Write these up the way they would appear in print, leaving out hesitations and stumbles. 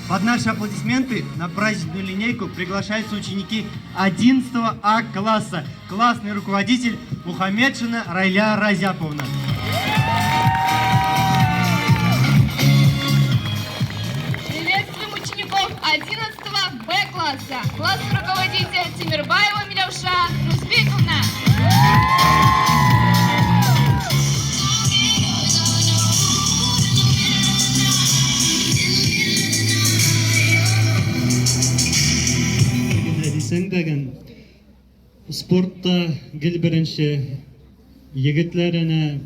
Под наши аплодисменты на праздничную линейку приглашаются ученики 11 А класса. Классный руководитель Мухаметшина Райля Разяповна. Приветствуем учеников 11 Б класса. Классный руководитель Тимирбаева Миляуша Рузбековна. Генә дисәң дә ген, спортта гел беренче, егетләр әнә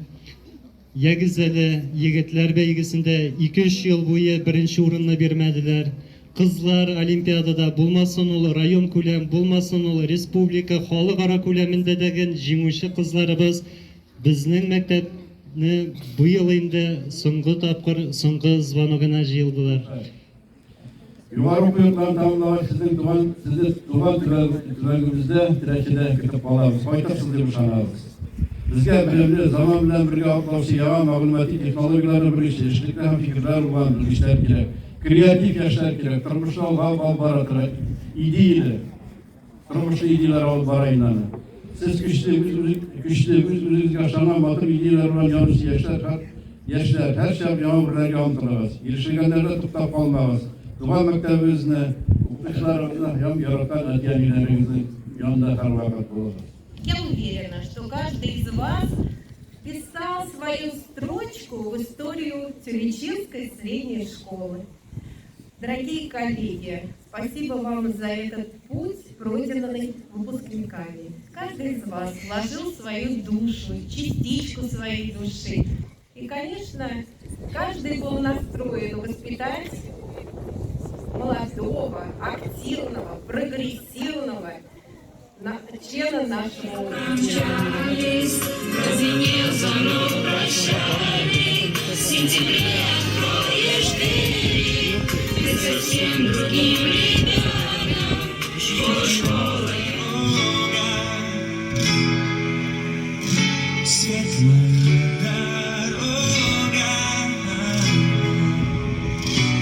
ягез әле егетләр бәйгесендә 2-3 ел буе беренче урынны бирмәделәр. Кызлар олимпиадада булмасын ул район күләм, булмасын ул республика, халыкара күләмендә дә ген җиңүче кызларыбыз безнең мәктәпне быел инде соңгы тапкыр соңгы звоногына җыелдылар. Югары уку йортларын тәмамлагач, сезнең туган, сезне туган төбәгебездә, Теләчедә көтеп калабыз. Кайтырсыз дип ышанабыз. Безгә белемле, заман белән бергә атлаучы яңа мәгълүмати технологияләрне белүче, эшлекле һәм фикерләре булган белгечләр кирәк. Креатив яшьләр кирәк, тормышны алга алып бара тора, идеяле, тормышлы идеяләр алып бара инде аны. Сез көчле, үз, көчле, үз-үзегезгә ышанган, матур идеяләр белән янучы яшьләр, яшьләр, һәрчак яңа үрләргә омтылыгыз. Ирешелгәннәрдә туктап калмагыз. Туган мәктәбебезне, укытучыларыгызны һәм яраткан әти-әниләрегезнең янында һәрвакыт булыгыз. Я уверена, что каждый из вас вписал свою строчку в историю Тюлячинской средней школы. Дорогие коллеги, спасибо вам за этот путь, пройденный выпускниками. Каждый из вас вложил свою душу, частичку своей души. И, конечно, каждый был настроен воспитать молодого, активного, прогрессивного члена нашего общества. Светлая дорога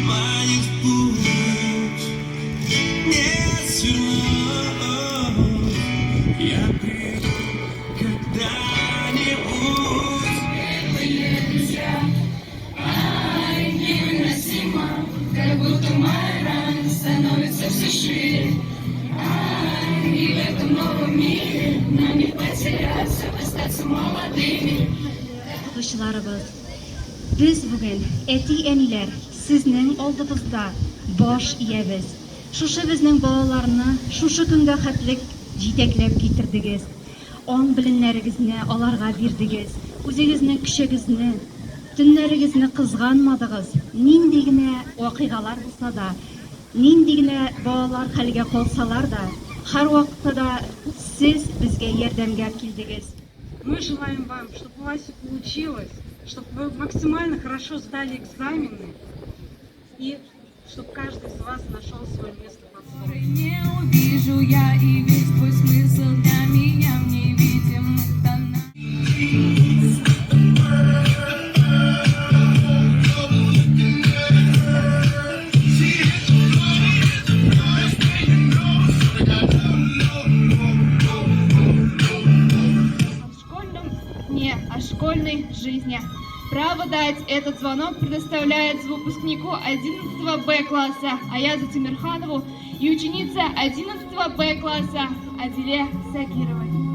манит в путь, не свернуть. Я приду когда-нибудь. Как будто моя рана становится все шире. И в этом новом мире нам не потеряться, остаться молодыми. Укытучыларыбыз, без бүген, әти-әниләр, сезнең алдыгызда баш иябез. Шушы безнең балаларны шушы көнгә хәтлек җитәкләп китердегез. Аң-белемнәрегезне аларга бирдегез, үзегезнең көчегезне, төннәрегезне кызганмадыгыз. Нинди генә вакыйгалар булса да, нинди генә балалар хәлгә калсалар да, һәрвакытта да сез безгә ярдәмгә килдегез. Мы желаем вам, чтобы у вас все получилось, чтобы вы максимально хорошо сдали экзамены и чтобы каждый из вас нашел свое место под солнцем. Не увижу я и весь твой смысл для меня в невидимых тонах. О школьном дне, о школьной жизни. Право дать этот звонок предоставляется выпускнику 11 Б класса Аязу Тимирханову и ученице 11 Б класса Адиле Сагировой.